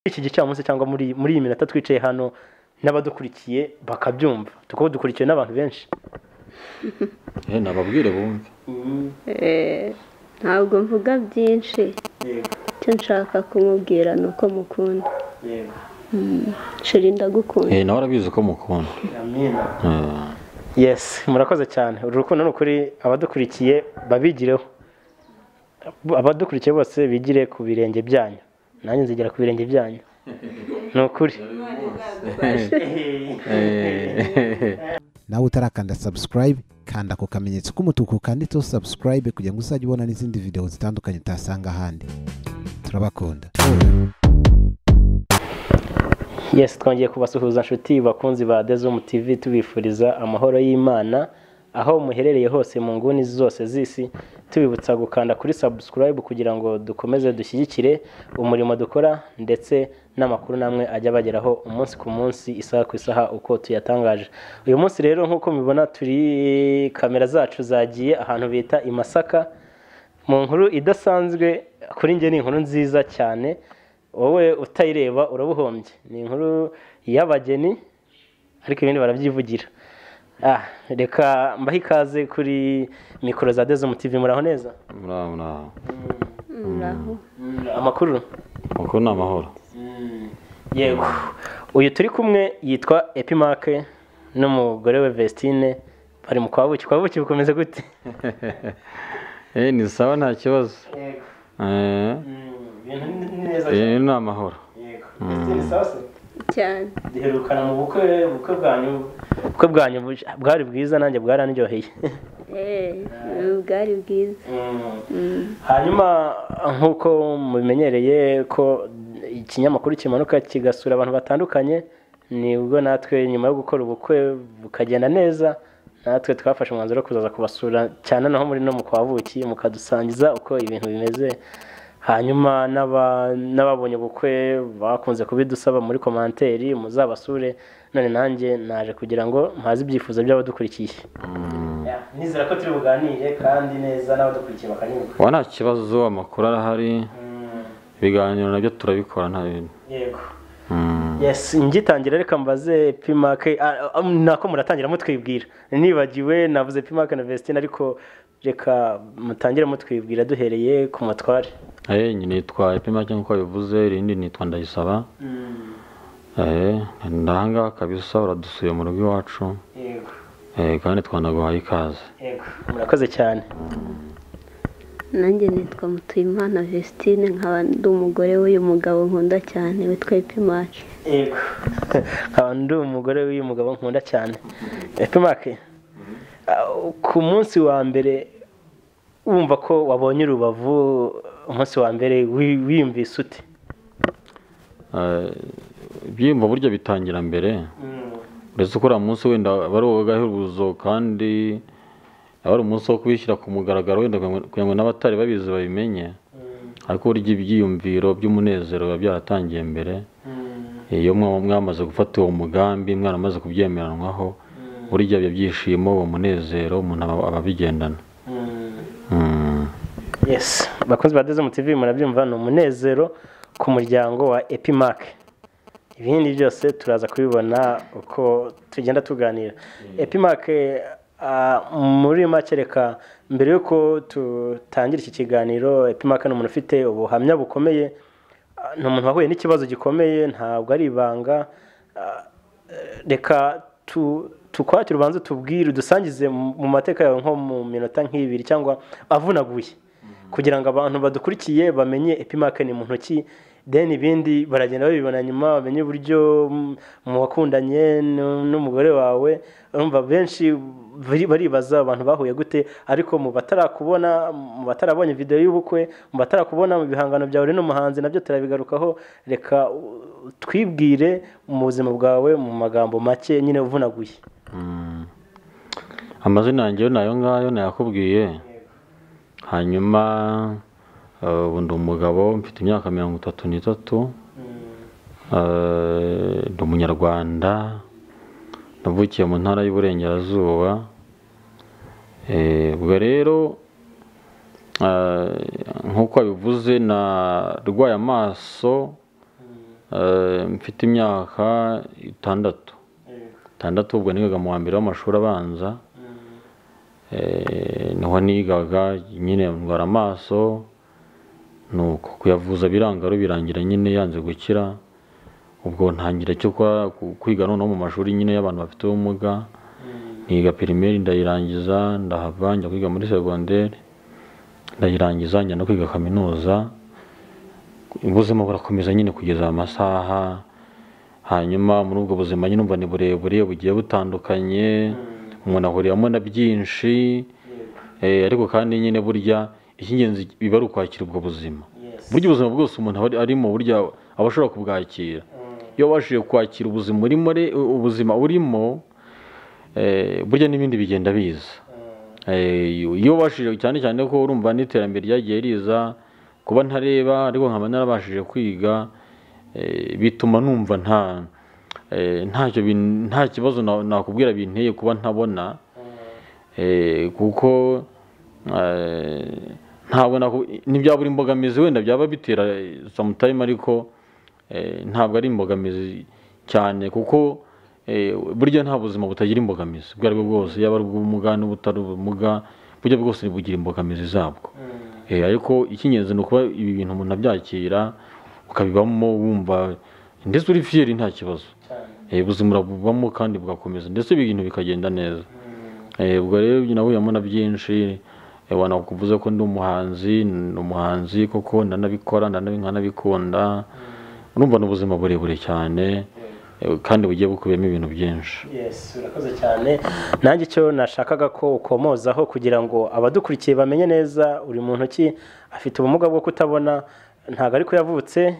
Iki gicamunsi cyangwa muri iyi minota twicaye hano n'abadukurikiye bakabyumva, kuko dukurikiwe n'abantu benshi. Nababwire bumve. Ntabwo mvuga byinshi, icyo nshaka kumubwira ni uko mukunda. Chéri, ndagukunda. Nawe arabizi ko mukunda. Amina. Yes, murakoze cyane. Uru rukundo ni ukuri, abadukurikiye babigireho, abadukurikiye bose bigire ku birenge byanyu, nanjye nzigera ku birenge byanyu, ni ukuri. Nawe utarakanda subscribe, kanda ako kamenyetso k'umutuku kanditseho subscribe kugira ngo uzajye ubona n'izindi video zitandukanye utasanga ahandi. Turabakunda. Yes, twongeye kubasuhuza nshuti bakunzi ba Dezum TV, tubifuriza amahoro y'Imana aho muherereye hose mu nguni zose z'isi, tubibutsa gukanda kuri subscribe kugira ngo dukomeze dushyigikire umurimo dukora, ndetse n'amakuru namwe ajya bageraho umunsi ku munsi, isaha ku isaha, uko tuyatangaje. Uyu munsi rero, nk'uko mubibona, turi kamera zacu zagiye ahantu bita i Masaka mu nkuru idasanzwe. Kuri njye ni inkuru nziza cyane, wowe utayireba urabuhombye. Ni inkuru y'abageni, ariko ibindi barabyivugira. Reka mbahe ikaze kuri mikoro za Dezum TV. Muraho neza? Muraho, muraho. Muraho. Amakuru? Amakuru ni amahoro. Yego, uyu turi kumwe yitwa Epimake n'umugore we Vestine, bari mu kwa buki. Kwa buki bukomeze gute? Ni sawa, nta kibazo. Ibintu ni neza. Ni amahoro. Yego, Vestine, sawa se? Cyane. Duherukana mu bukwe. Ubukwe bwanyu bwari bwiza, nanjye bwarandyoheye. Bwari bwiza. Hanyuma nk'uko mubimenyereye ko ikinyamakuru kimanuka kigasura abantu batandukanye, nibwo natwe nyuma yo gukora ubukwe bukagenda neza, natwe twafashe umwanzuro wo kuzaza kubasura cyane naho muri no mu kwa buki, mukadusangiza uko ibintu bimeze. Hanyuma n'ababonye ubukwe bakunze kubidusaba muri commentaire, muzabasure. None nanjye naje kugira ngo mpaze ibyifuzo by'abadukurikiye. Nizera ko turi buganire kandi neza, n'abadukurikiye bakanyurwa. Wa, nta kibazo, amakuru arahari, ibiganiro nabyo turabikora, nta bintu. Yes, ngitangira reka mbaze Pimake, nako muratangira mutwibwira. Nibagiwe, navuze Pimake na Vestine, ariko reka mutangire mutwibwira duhereye ku mutware. Nyine nitwa Epimake nk'uko bivuze, irindi nitwa Ndayisaba. Ndahangaha kabisa, uradusuye mu rugo iwacu. Kandi twanaguhaye ikaze. Yego, murakoze cyane. Nanjye nitwa Mutuyimana Vestine, nkaba ndi umugore w'uyu mugabo nkunda cyane witwa Epimake. Yego, nkaba ndi umugore w'uyu mugabo nkunda cyane Epimake. Ku munsi wa mbere wumva ko wabonye urubavu, umunsi wa mbere wiyumvise ute? Ibyiyumvo burya bitangira mbere, uretse ko uriya munsi wenda aba ari uw'agahebuzo kandi aba ari umunsi wo kubishyira ku mugaragaro, wenda kugira ngo n'abatari babizi babimenye, ariko burya ibyiyumviro by'umunezero biba byaratangiye mbere. Iyo mwamaze gufata uwo mugambi, mwaramaze kubyemeranwaho, burya ibyo byishimo, uwo munezero, umuntu aba abigendana. Yes, bakunzi ba Dezem TV, murabyumva, ni umunezero ku muryango wa Epimac. Ibindi byose turaza kubibona uko tugenda tuganira. Epimac, muri make, reka mbere yuko tutangira iki kiganiro, Epimac ni umuntu ufite ubuhamya bukomeye, ni umuntu wahuye n'ikibazo gikomeye, ntabwo ari ibanga. Reka tukwakire, ubanze tubwire, udusangize mu mateka yawe nko mu minota nk'ibiri cyangwa avunaguye, kugira ngo abantu badukurikiye bamenye Epimac ni muntu ki, then ibindi baragenda babibona nyuma, bamenye uburyo mu wakundanye n'umugore wawe. Urumva benshi baribaza abantu bahuye gute, ariko mu batarakubona, mu batarabonye video y'ubukwe, mu batarakubona mu bihangano byawe uri n'umuhanzi, nabyo turabigarukaho. Reka twibwire mu buzima bwawe mu magambo make nyine uvunaguye. Amazina yanjye yo ni ayo ngayo nayakubwiye. Hanyuma ubu ndi umugabo, mfite imyaka 33, ndi umunyarwanda, navukiye mu ntara y'Iburengerazuba. Ubwo rero nk'uko wabivuze, narwaye amaso. Mfite imyaka 6, ubwo nigaga mu wa mbere w'amashuri abanza. Niho nigaga nyine, ndwara amaso, nuko kuyavuza biranga, birangira nyine yanze gukira. Ubwo ntangira cyo kwiga noneho mu mashuri nyine y'abantu bafite ubumuga. Niga primaire ndayirangiza, ndahava njya kwiga muri secondaire, ndayirangiza, njya no kwiga kaminuza. Ubuzima burakomeza nyine kugeza amasaha. Hanyuma muri ubwo buzima nyine umva ni burebure, bugiye butandukanye, umuntu ahuriramo na byinshi. Ariko kandi nyine burya icy'ingenzi biba ari ukwakira ubwo buzima. Burya ubuzima bwose umuntu aba arimo, burya aba ashobora kubwakira. Iyo wabashije kwakira ubuzima urimo, ubuzima urimo, burya n'ibindi bigenda biza. Iyo wabashije, cyane cyane ko urumva n'iterambere ryagiye riza, kuba ntareba ariko nkaba narabashije kwiga, bituma numva nta ntacyo nta kibazo nakubwira binteye kuba ntabona, kuko ntabwo ntibyabura imbogamizi, wenda byaba bitera sometime, ariko ntabwo ari imbogamizi cyane, kuko burya nta buzima butagira imbogamizi ubwo aribwo bwose, yaba ari ubw'ubumuga n'ubutari ubumuga, burya bwose bugira imbogamizi zabwo. Ariko icy'ingenzi ni ukuba ibi bintu umuntu abyakira, ukabibamo wumva ndetse uri fier, nta kibazo. Ubuzima urabubamo kandi bugakomeza, ndetse ibintu bikagenda neza. Ubwo rero nahuyemo na byinshi. Wanakuvuze ko ndi umuhanzi, ni umuhanzi koko, ndanabikora, nkanabikunda. Urumva ni ubuzima burebure cyane, kandi bugiye bukubiyemo ibintu byinshi. Yes, urakoze cyane. Nanjye icyo nashakaga ko ukomozaho kugira ngo abadukurikiye bamenye neza uri muntu ki, afite ubumuga bwo kutabona, ntabwo ariko yavutse,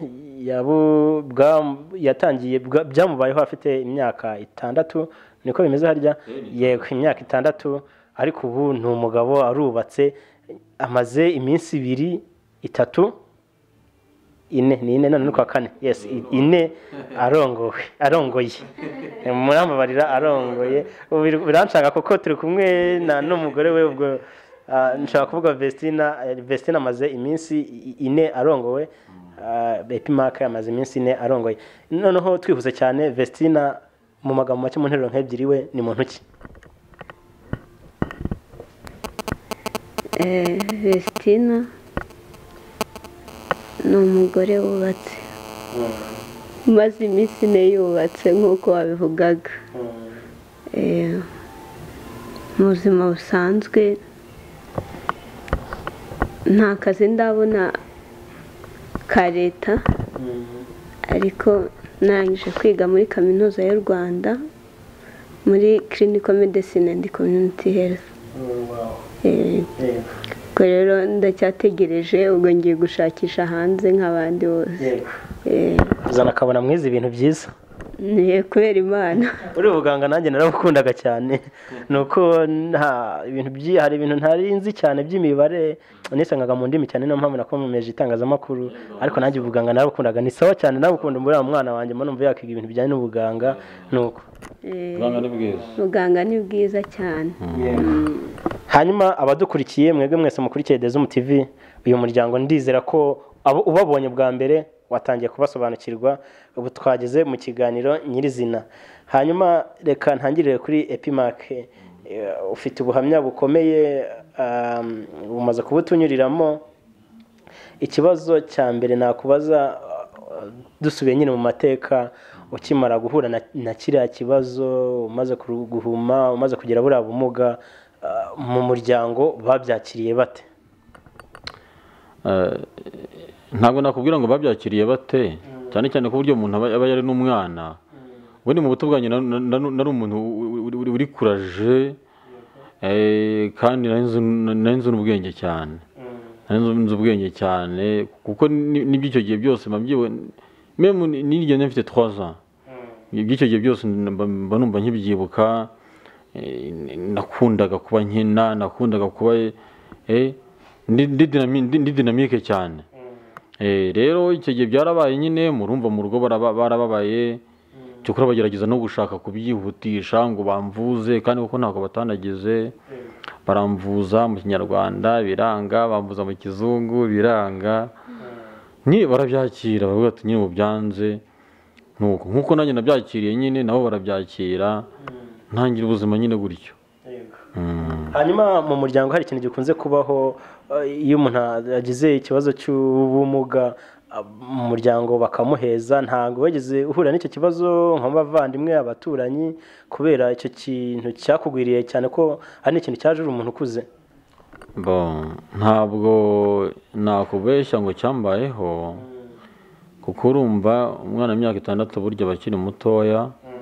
yatangiye byamubayeho afite imyaka 6, niko bimeze harya? Yego, imyaka 6, ariko ubu ni umugabo, arubatse, amaze iminsi 2, 3, 4, ni 4 none ni kwa 4, yes, 4 arongowe, arongoye, murambabarira, arongoye. Biranshaka kuko turi kumwe na n'umugore we, ubwo nshaka kuvuga Vestina. Vestina amaze iminsi 4 arongowe, Epimaka amaze iminsi 4 arongoye. Noneho twihuse cyane, Vestina, mu magambo make, mu nteruro nk'ebyiri, we ni muntu ki? Vestina ni umugore wubatse, umaze iminsi 4 yubatse nk'uko wabivugaga. Mu buzima busanzwe nta kazi ndabona ka leta, ariko narangije kwiga muri kaminuza y'u Rwanda muri clinical medicine and community health. Ubwo rero ndacyategereje, ubwo ngiye gushakisha hanze nk'abandi bose. Uzana akabona mwiza ibintu byiza. Ni kubera Imana. Uri ubuganga nanjye narabukundaga cyane, nuko nta ibintu hari ibintu ntari nzi cyane by'imibare, nisangaga mu ndimi cyane, niyo mpamvu nakomeje itangazamakuru, ariko nanjye ubuganga narabukundaga, ni sawa cyane, nabukunda. Muri wa mwana wanjye mbona numva yakiga ibintu bijyanye n'ubuganga, nuko Ubuganga ni bwiza. Ubuganga ni bwiza cyane. Hanyuma abadukurikiye, mwebwe mwese mukurikiye Dezum TV, uyu muryango ndizera ko abo ubabonye bwa mbere watangiye kubasobanukirwa. Ubu twageze mu kiganiro nyirizina. Hanyuma reka ntangirire kuri Epimake. Ufite ubuhamya bukomeye, bumaze kubutunyuriramo. Ikibazo cya mbere nakubaza, dusubiye nyine mu mateka, ukimara guhura na kiriya kibazo, umaze guhuma, umaze kugira buriya bumuga, mu muryango babyakiriye bate? Ntabwo nakubwira ngo babyakiriye bate, cyane cyane ko uburyo umuntu aba yari n'umwana. Ubundi mu buto bwanjye nari umuntu uri courage, kandi nari nzi n'ubwenge cyane, nari nzi ubwenge cyane, kuko n'iby'icyo gihe byose mba même n'igihe nari mfite 3 ans, iby'icyo gihe byose mba numva nkibyibuka. Nakundaga kuba nkina, nakundaga kuba ndi dynamique cyane. Rero icyo gihe byarabaye nyine, murumva mu rugo barababaye, cyokora bagerageza no gushaka kubyihutisha ngo bamvuze, kandi kuko ntabwo batanagize, baramvuza mu kinyarwanda biranga, bamvuza mu kizungu biranga, ni barabyakira, baravuga ati nyine ubu byanze. Nuko nkuko nanjye nabyakiriye nyine nabo barabyakira, ntangira ubuzima nyine gutyo. Hanyuma mu muryango hari ikintu gikunze kubaho, iyo umuntu agize ikibazo cy'ubumuga mu muryango bakamuheza. Ntabwo wigeze uhura n'icyo kibazo nk'abavandimwe, abaturanyi, kubera icyo kintu cyakugwiriye cyane ko ari ikintu cyaje uri umuntu ukuze? Ntabwo nakubeshya ngo cyambayeho, kuko urumva umwana w'imyaka 6 burya aba akiri mutoya,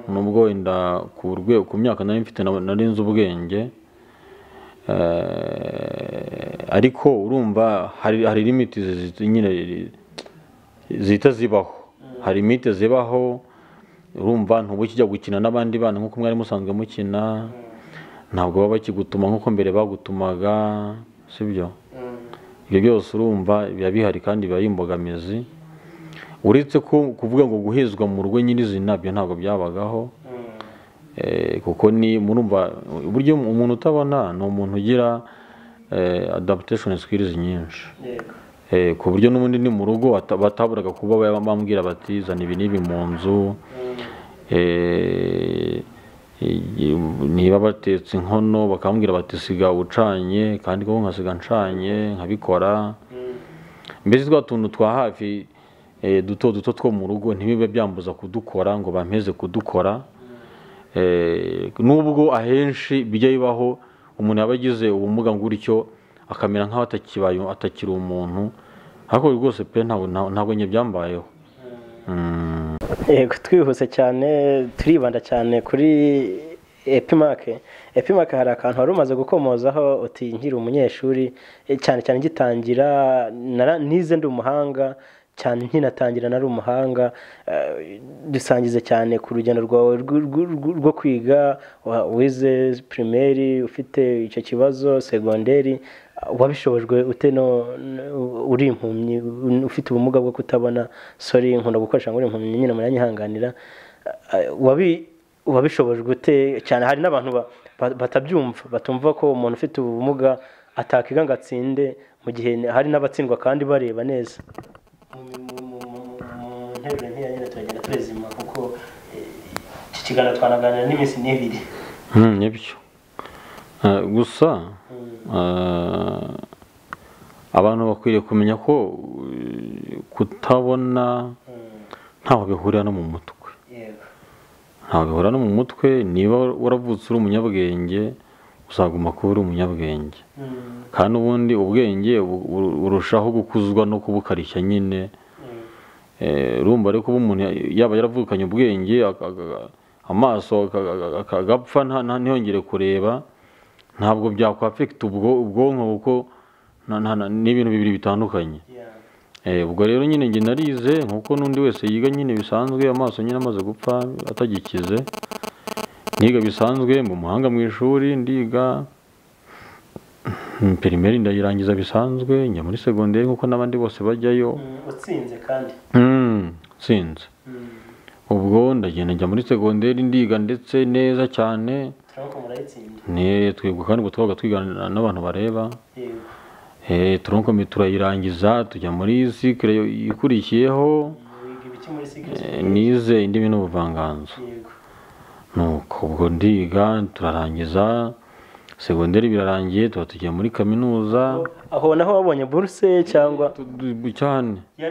nubwo wenda ku rwego ku myaka nari mfite nari nzi ubwenge, ariko urumva hari limiti nyine zihita zibaho, hari limiti zibaho. Urumva ntuba ukijya gukina n'abandi bana nk'uko mwari musanzwe mukina, ntabwo baba bakigutuma nk'uko mbere bagutumaga, sibyo? Ibyo byose urumva biba bihari kandi biba ari imbogamizi. Uretse ko kuvuga ngo guhezwa mu rugo nyirizina byo ntabwo byabagaho, kuko ni murumva uburyo umuntu utabona ni umuntu ugira adaptation skills nyinshi, ku buryo n'ubundi ni mu rugo bataburaga kuba bambwira bati zana ibi n'ibi mu nzu, niba batetse inkono bakambwira bati siga ucanye, kandi koko nkasiga ncanye nkabikora. Mbese twa tuntu twa hafi duto duto two mu rugo ntibibe byambuza kudukora ngo bampeze kudukora. Nubwo ahenshi bijya bibaho umuntu yaba agize ubumuga gutyo akamera nk'aho atakibaye, atakiri umuntu, ariko rwose pe ntabwo njye byambayeho. Yego, twihuse cyane turibanda cyane kuri Epimake. Epimake hari akantu wari umaze gukomozaho uti nkiri umunyeshuri, cyane cyane ngitangira nize ndi umuhanga cyane, nkinatangira nari umuhanga. Dusangize cyane ku rugendo rwawe rwo kwiga, wize primaire ufite icyo kibazo, segonderi wabishobojwe ute no uri impumyi ufite ubumuga bwo kutabona? Sorry, nkunda gukoresha ngo uri impumyi nyine muranyihanganira. Wabishobojwe ute cyane? Hari n'abantu batabyumva, batumva ko umuntu ufite ubumuga atakiga ngo atsinde, mu gihe hari n'abatsindwa kandi bareba neza. Mu nteruro nkeya nyine turagenda turezima, kuko iki kiganiro twanaganira n'iminsi n'ibiri. Nibyo. Gusa abantu bakwiriye kumenya ko kutabona ntaho bihurira no mu mutwe. Ntaho bihurira no mu mutwe. Niba waravutse uri umunyabwenge uzaguma kuba uri umunyabwenge, kandi ubundi ubwenge burushaho gukuzwa no kubukarishya nyine. Urumva rero kuba umuntu yaba yaravukanye ubwenge, amaso agapfa ntiyongere kureba, ntabwo byakwafekita ubwonko, kuko ni ibintu bibiri bitandukanye. Ubwo rero nyine njye narize nkuko n'undi wese yiga nyine bisanzwe, amaso nyine amaze gupfa atagikize, niga bisanzwe mu muhanga mu ishuri, ndiga primaire ndayirangiza bisanzwe, njya muri segonderi nkuko n'abandi bose bajyayo. Utsinze kandi? Nsinze. Ubwo ndagenda njya muri segonderi ndiga ndetse neza cyane. Twebwe kandi ubwo twabaga twigana n'abantu bareba. Tronc turayirangiza tujya muri cycle ikurikiyeho. Nize indimi n'ubuvanganzo. Nuko ubwo ndiga turarangiza segonderi birarangiye, tuba tugiye muri kaminuza. Aho naho wabonye buruse cyangwa? Cyane. Ya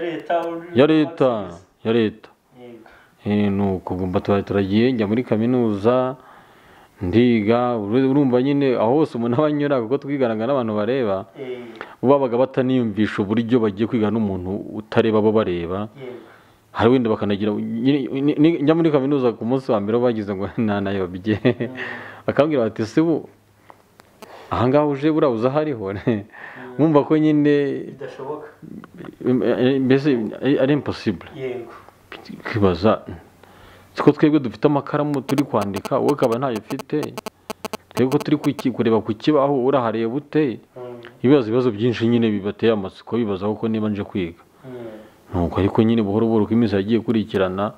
leta. Ya leta. Nuko ubwo turagiye njya muri kaminuza ndiga. Urumva nyine aho hose umuntu aba anyura, kuko twiganaga n'abantu bareba, babaga bataniyumvisha uburyo bagiye kwiga n'umuntu utareba bo bareba. Hari wenda bakanagira njya muri kaminuza ku munsi wa mbere bagize ngo nanayobye, bakambwira bati se ubu ahangaha uje buriya uza hariho, mwumva ko nyine bidashoboka, mbese ari impossible. Kwibaza siko twebwe dufite amakaramu turi kwandika, wowe ukaba ntayo ufite, twebwe ko turi kureba ku kibaho urahareba ute? Ibibazo byinshi nyine bibateye amatsiko, bibaza ko niba nje kwiga. Nuko ariko nyine buhoro buhoro uko iminsi yagiye ikurikirana,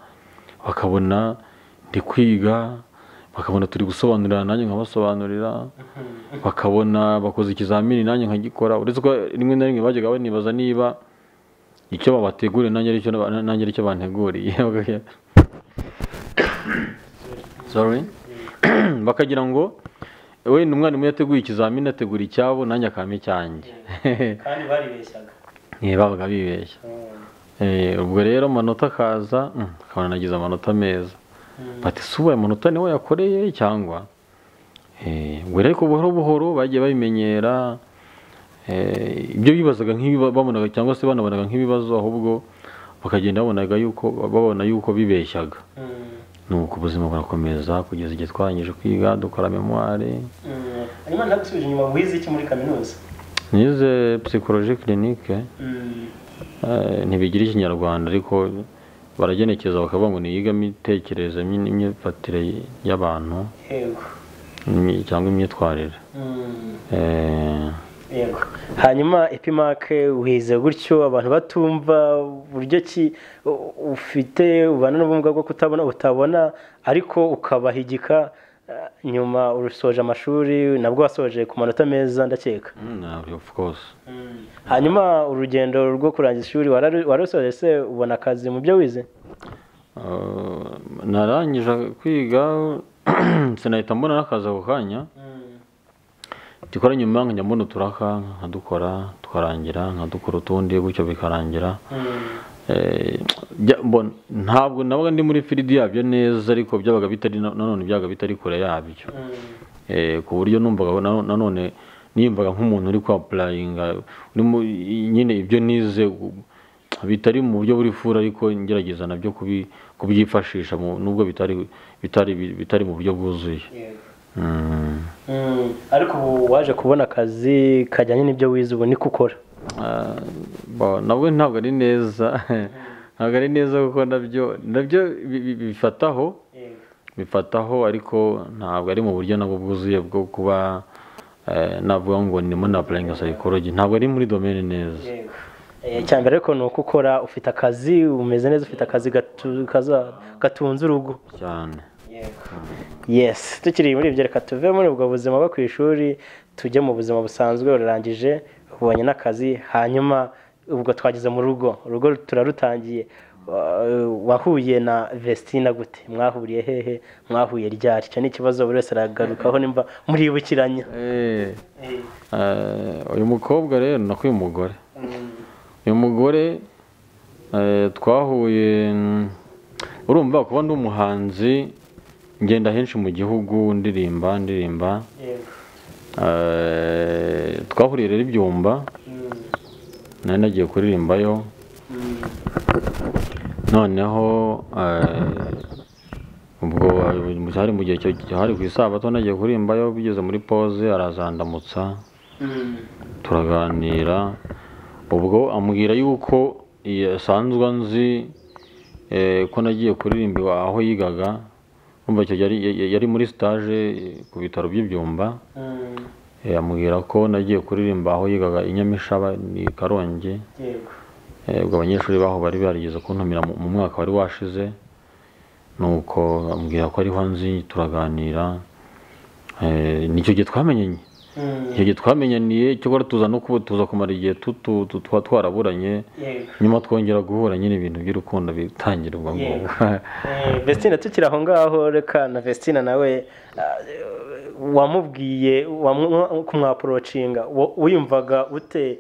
bakabona ndi kwiga, bakabona turi gusobanurira nanjye nkabasobanurira, bakabona bakoze ikizamini nanjye nkagikora. Uretse ko rimwe na rimwe bajyaga banibaza niba icyo babateguriye nanjye aricyo banteguriye. Sorry, bakagira ngo wenda umwarimu yateguye ikizamini ategura icyabo, nanjye akampa icyanjye. Kandi baribeshyaga. Babaga bibeshya. Ubwo rero amanota akaza, akabona nagize amanota meza, bati: "Si ubu aya manota niwe yakoreye cyangwa?" Ubwo rero buhoro buhoro bagiye babimenyera. Ibyo bibazaga babonaga cyangwa se banabonaga nk'ibibazo, ahubwo bakagenda babonaga yuko babona yuko bibeshyaga. Nuko ubuzima burakomeza kugeza igihe twarangije kwiga, dukora mémoire. Hanyuma ntagusubije inyuma, wize iki muri kaminuza? Nize psychologie clinique. Ntibigira Ikinyarwanda, ariko baragenekereza bakavuga ngo niyiga imitekerereze n'imyifatire y'abantu cyangwa imyitwarire. Yego. Hanyuma Epimaque, wize gutyo abantu batumva uburyo ki ufite ubana n'ubumuga bwo kutabona, utabona, ariko ukabahigika. Nyuma urusoje amashuri, nabwo wasoje ku manota meza ndakeka. Of course. Hanyuma urugendo rwo kurangiza ishuri warusoje se ubona akazi mu byo wize? Narangije kwiga sinahita mbona n'akazi ako kanya. Gikora nyuma nkajya mbona uturaka nkadukora, tukarangira, nkadukora utundi gutyo bikarangira. Ntabwo nabaga ndi muri field yabyo neza, ariko byabaga bitari nanone byabaga bitari kure yabyo. Ku buryo numvaga nanone niyumvaga nk'umuntu uri kwapplyinga urimo nyine ibyo nize bitari mu buryo buri full, ariko ngerageza nabyo kubyifashisha nubwo bitari mu buryo bwuzuye. Ariko ubu waje kubona akazi kajyanye n'ibyo wize, ubu niko ukora? Ah, nabwo ntabwo ari neza, ntabwo ari neza, kuko nabyo bifataho, ariko ntabwo ari mu buryo nabwo bwuzuye bwo kuba navuga ngo ndimo na applying psychology, ntabwo ari muri domaine neza. Icya mbere ariko ni uko ukora, ufite akazi, umeze neza, ufite akazi gatunze urugo. Cyane. Yes, tukiri muri ibyo, reka tuve muri ubwo buzima bwo ku ishuri tujye mu buzima busanzwe. Urarangije, ubonye n'akazi, hanyuma ubwo twageze mu rugo, urugo turarutangiye. Wahuye na Vestina gute? Mwahuriye hehe? Mwahuye ryari? Icyo ni ikibazo buri wese aragarukaho nimba muribukiranya. Uyu mukobwa rero, nako uyu mugore twahuye, urumva kuba ndi umuhanzi ngenda henshi mu gihugu ndirimba ndirimba. Twahuriye rero ibyumba, nari nagiye kuririmbayo, noneho ubwo hari mu gihe hari ku isabato, nagiye kuririmbayo, bigeze muri pause arazandamutsa, turaganira, ubwo ambwira yuko asanzwe anzi, ko nagiye kuririmba aho yigaga. Urumva icyo gihe yari muri stage ku bitaro by'ibyumba. Amubwira ko nagiye kuririmba aho yigaga i Nyamishaba, ni Karongi. Ubwo abanyeshuri baho bari barigeze kuntumira mu mwaka wari washize, nuko ambwira ko ariho nzi, turaganira. Nicyo gihe twamenyanye, icyo gihe twamenyaniye. Cyokora tuza no kuba tuza kumara igihe twaraburanye, nyuma twongera guhura nyine, ibintu by'urukundo bitangira ubwo ngubwo. Vestina, tukiri aho ngaho, reka na Vestina nawe, wamubwiye kumwapproachinga wiyumvaga ute?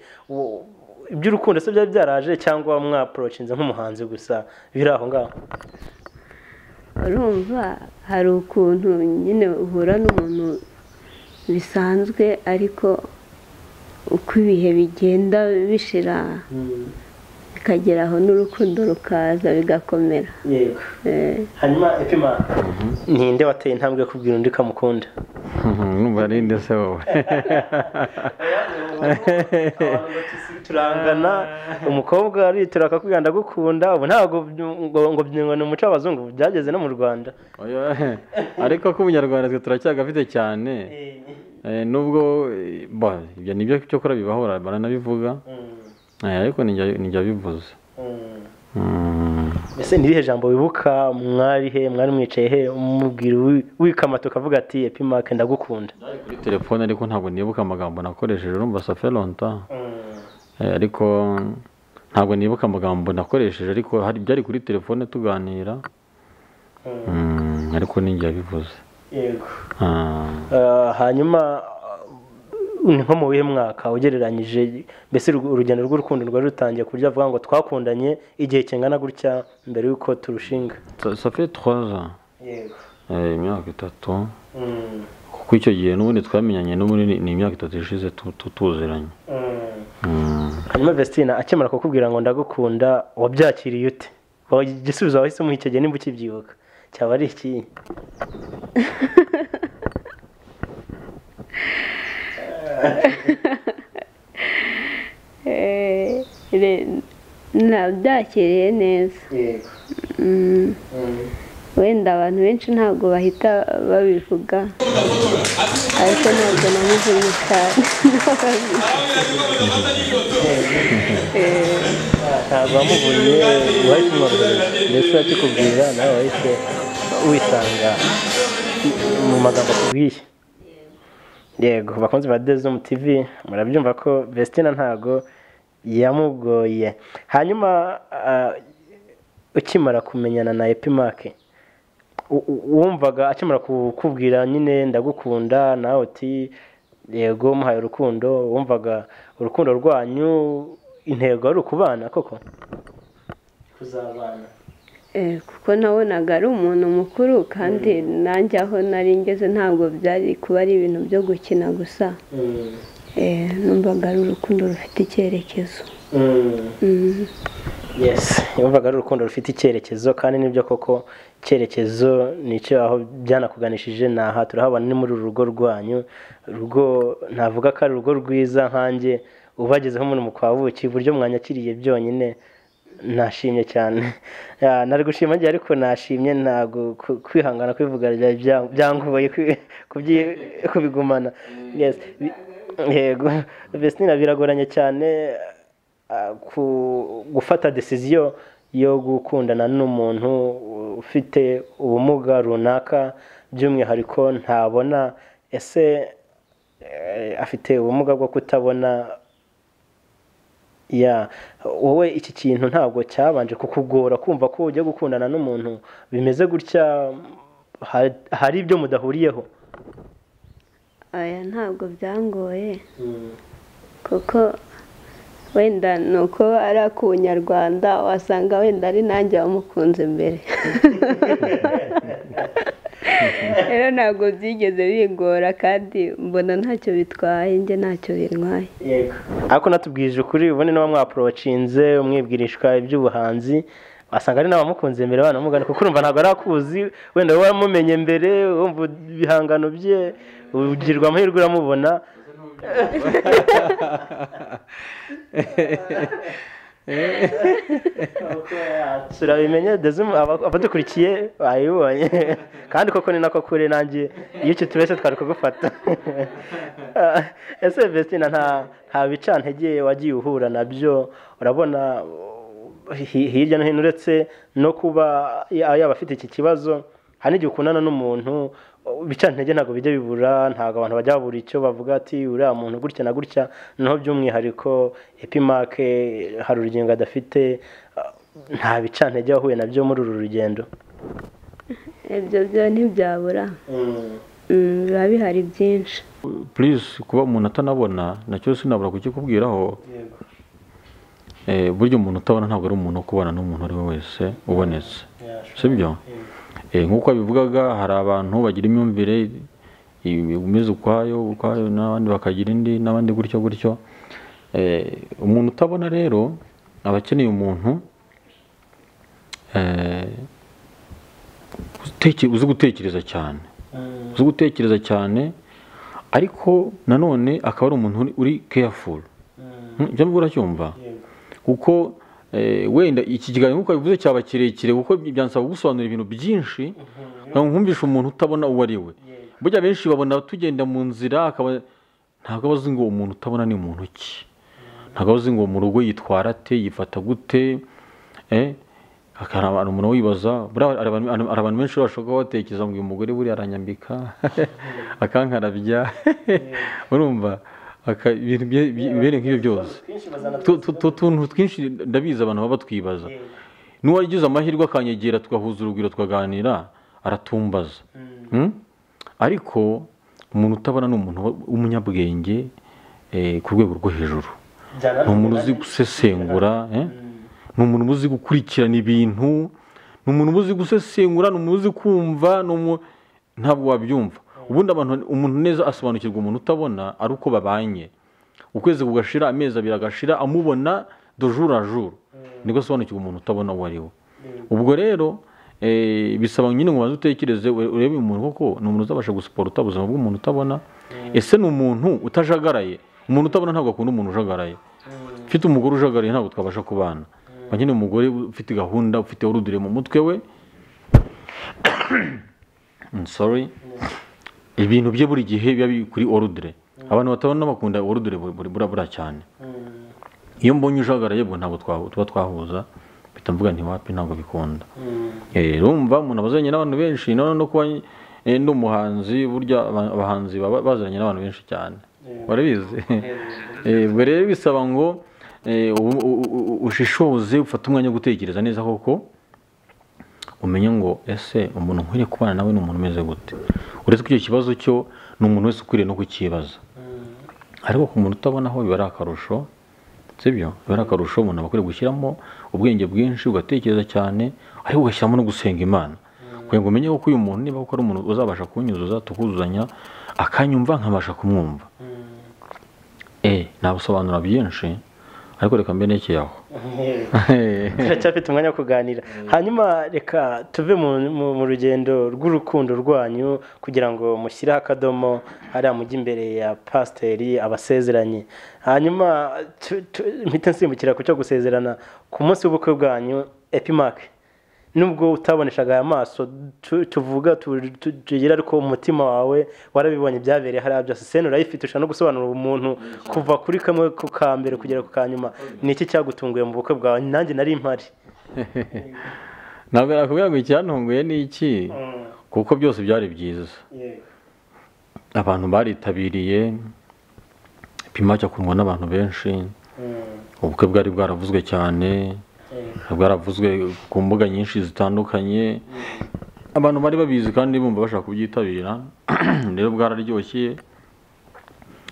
Iby'urukundo se byari byaraje cyangwa wamwapproachinze nk'umuhanzi gusa biri aho ngaho? Urumva hari ukuntu nyine uhura n'umuntu bisanzwe, ariko uko ibihe bigenda bishira bikagera aho n'urukundo rukaza bigakomera. Hanyuma Epima, ninde wateye intambwe yo kubwira undi kamukunda? Numva ari nde se wowe? Turangana, umukobwa aritura akakubwira "ndagukunda". Ubu ntabwo ngo ni umuco w'abazungu, byageze no mu Rwanda. Oya, ariko ko Umunyarwanda twe turacyagafite cyane. Nubwo ibyo nibyo cyokora bibaho, baranabivuga. Ariko ninjye wabivuze. Ese ni irihe jambo wibuka? Mwari he? Mwari mwicaye he umubwira wikamata ukavuga ati "Epimake, ndagukunda"? Kuri telefone, ariko ntabwo nibuka amagambo nakoresheje. Urumva ça fait longtemps. Ariko ntabwo nibuka amagambo nakoresheje, ariko hari byari kuri telefone tuganira. Ariko ninjye yabivuze. Yego. Hanyuma ni nko mu wihe mwaka ugereranyije, mbese urugendo rw'urukundo rwari rutangiye ku buryo avuga ngo twakundanye igihe kingana gutya mbere y'uko turushinga? Ça fait 3 ans. Yego. Imyaka 3. Kuko icyo gihe n'ubundi twamenyanye, n'ubundi ni imyaka 3 ishize tuziranye. Hanyuma Vestina akimara kukubwira ngo ndagukunda, wabyakiriye ute? Igisubizo wahise umuha icyo gihe nimba ukibyibuka cyaba ari iki? Nabyakiriye neza. Yego. Wenda abantu benshi ntabwo bahita babivuga, ariko ntabwo namuvunnye cyane. Ntabwo wamuvunnye, wahise umworohereza, mbese akikubwira nawe wahise wisanga mu magambo akubwiye. Yego, bakunzi ba Dezum TV, murabyumva ko Vestina ntago yamugoye. Hanyuma ukimara kumenyana na Epimake, wumvaga akimara kukubwira nyine ndagukunda, nawe uti yego muhaye urukundo, wumvaga urukundo rwanyu intego ari ukubana koko? Kuzabana. Kuko nabonaga ari umuntu mukuru, kandi nanjye aho nari ngeze ntabwo byari kuba ari ibintu byo gukina gusa. Numvaga ari urukundo rufite icyerekezo. Yes, yumvaga ari urukundo rufite icyerekezo, kandi nibyo koko icyerekezo nicyo aho byanakuganishije naha turahabona ni muri uru rugo rwanyu. Urugo navuga ko ari urugo rwiza nkanjye ubagezeho muri mu kwa buki, uburyo mwanyakiriye byonyine nashimye cyane. Nari gushima njye, ariko nashimye ntago kwihangana kwivuga byangoye kubigumana. Yes. Yego, Vestina biragoranye cyane gufata decision yo gukundana n'umuntu ufite ubumuga runaka, by'umwihariko ntabona. Ese afite ubumuga bwo kutabona? Ya wowe iki kintu ntabwo cyabanje kukugora kumva ko ujya gukundana n'umuntu bimeze gutya, hari ibyo mudahuriyeho? Aya ntabwo byangoye, kuko wenda nuko ari akunyarwanda wasanga wenda ari nanjye wamukunze mbere. Rero ntabwo byigeze bingora, kandi mbona ntacyo bitwaye, njye ntacyo bintwaye. Yego. Ariko natubwije ukuri, ubone n'aba mwaprochinze umwibwirishwa iby'ubuhanzi, wasanga ari n'abamukunze mbere banamugana, kuko urumva ntabwo arakuzi, wenda wowe wamumenye mbere, wumva ibihangano bye, ugirwa amahirwe uramubona. Turabimenye, abadukurikiye bayibonye, kandi koko ni nako kure nanjye iyo icyo tubese twari kugufata. Ese Vestina nta bicantege wagiye uhura nabyo? Urabona hirya no hino, uretse no kuba yaba afite iki kibazo, hari n'igihe ukundana n'umuntu bicantege ntabwo bijya bibura, ntabwo abantu bajya babura icyo bavuga ati uriya muntu gutya na gutya, noneho by'umwihariko Epimake hari urugingo adafite, nta bicantege wahuye nabyo muri uru rugendo? Ibyo byo ntibyabura, biba bihari byinshi. Please, kuba umuntu atanabona nacyo sinabura kukikubwiraho. Burya umuntu utabona ntabwo ari umuntu wo kubana n'umuntu ari we wese ubonetse, sibyo? Nk'uko abivugaga, hari abantu bagira imyumvire imeze ukwayo ukwayo, n'abandi bakagira indi, n'abandi gutyo gutyo. Umuntu utabona rero aba akeneye umuntu uzi gutekereza cyane, uzi gutekereza cyane, ariko nanone akaba ari umuntu uri careful. Ibyo mvuga uracyumva? Kuko wenda iki kiganiro nk'uko bivuze cyaba kirekire, kuko byansaba gusobanura ibintu byinshi nkumvisha umuntu utabona uwo ari we. Burya benshi babona tugenda mu nzira, akaba ntabwo abazi ngo umuntu utabona ni muntu ki, ntabwo abazi ngo mu rugo yitwara ate, yifata gute. Hari umuntu wibaza, hari abantu benshi bashobora kuba batekereza ngo uyu mugore buriya aranyambika akankarabya, urumva ibintu bene nk'ibyo byose. Utuntu twinshi ndabizi abantu baba batwibaza. N'uwagize amahirwe akanyegera tugahuza urugwiro tukaganira, aratumbaza. Ariko umuntu utabona ni umuntu w'umunyabwenge ku rwego rwo hejuru. Ni umuntu uzi gusesengura, ni umuntu uzi gukurikirana ibintu, ni umuntu uzi gusesengura, ni umuntu uzi kumva, ntabwo wabyumva. Ubundi abantu umuntu neza asobanukirwa umuntu utabona ari uko babanye. Ukwezi kugashira, amezi abiri agashira, amubona de jour à jour, nibwo asobanukirwa umuntu utabona uwo ari we. Ubwo rero bisaba nyine ngo ubanze utekereze urebe umuntu koko ni umuntu uzabasha gusuporta ubuzima bw'umuntu utabona. Ese ni umuntu utajagaraye? Umuntu utabona ntabwo akunda umuntu ujagaraye. Ufite umugore ujagaraye ntabwo twabasha kubana. Nyine umugore ufite gahunda, ufite orudure mu mutwe we, sorry, ibintu bye buri gihe biba biri kuri orudure. Abantu batabona bakunda orudure burabura cyane. Iyo mbonye ujagaraye bwo ntabwo tuba twahuza, mpita mvuga nti wapi ntabwo bikunda. Urumva umuntu abazanye n'abantu benshi, no kuba ndi umuhanzi, burya abahanzi baba baziranye n'abantu benshi cyane, warabizi. Ubwo rero bisaba ngo ushishoze, ufate umwanya wo gutekereza neza koko, umenye ngo ese umuntu nkwiriye kubana nawe ni umuntu umeze gute. Uretse ko icyo kibazo cyo ni umuntu wese ukwiriye no kukibaza, ariko ku muntu utabona aho biba ari akarusho, sibyo? Biba ari akarusho, umuntu aba akwiriye gushyiramo ubwenge bwinshi, ugatekereza cyane, ariko ugashyiramo no gusenga Imana kugira ngo umenye ko uyu muntu niba koko ari umuntu uzabasha kunyuzuza, tukuzuzanya, akanyumva nkabasha kumwumva. Nabusobanura byinshi, ariko reka mbe nekeye aho. Turacyafite umwanya wo kuganira. Hanyuma reka tuve mu rugendo rw'urukundo rwanyu kugira ngo mushyireho akadomo hariya mujye imbere ya pasiteri abasezeranye. Hanyuma mpite nsimbukira ku cyo gusezerana ku munsi w'ubukwe bwanyu. Epimaque, nubwo utaboneshaga aya maso tuvuga tugira, ariko umutima wawe warabibonye byabereye hariya byose. Sene urayifite, ushobora no gusobanura umuntu kuva kuri kamwe ku ka mbere kugera ku ka nyuma. Ni iki cyagutunguye mu bukwe bwawe? Nanjye nari mpari. Ntabwo nakubwira ngo icyantunguye ni iki, kuko byose byari byiza. Abantu baritabiriye, Epimaque akundwa n'abantu benshi, ubukwe bwari bwaravuzwe cyane, bwaravuzwe ku mbuga nyinshi zitandukanye, abantu bari babizi kandi bumva bashaka kubyitabira. Rero bwararyoshye.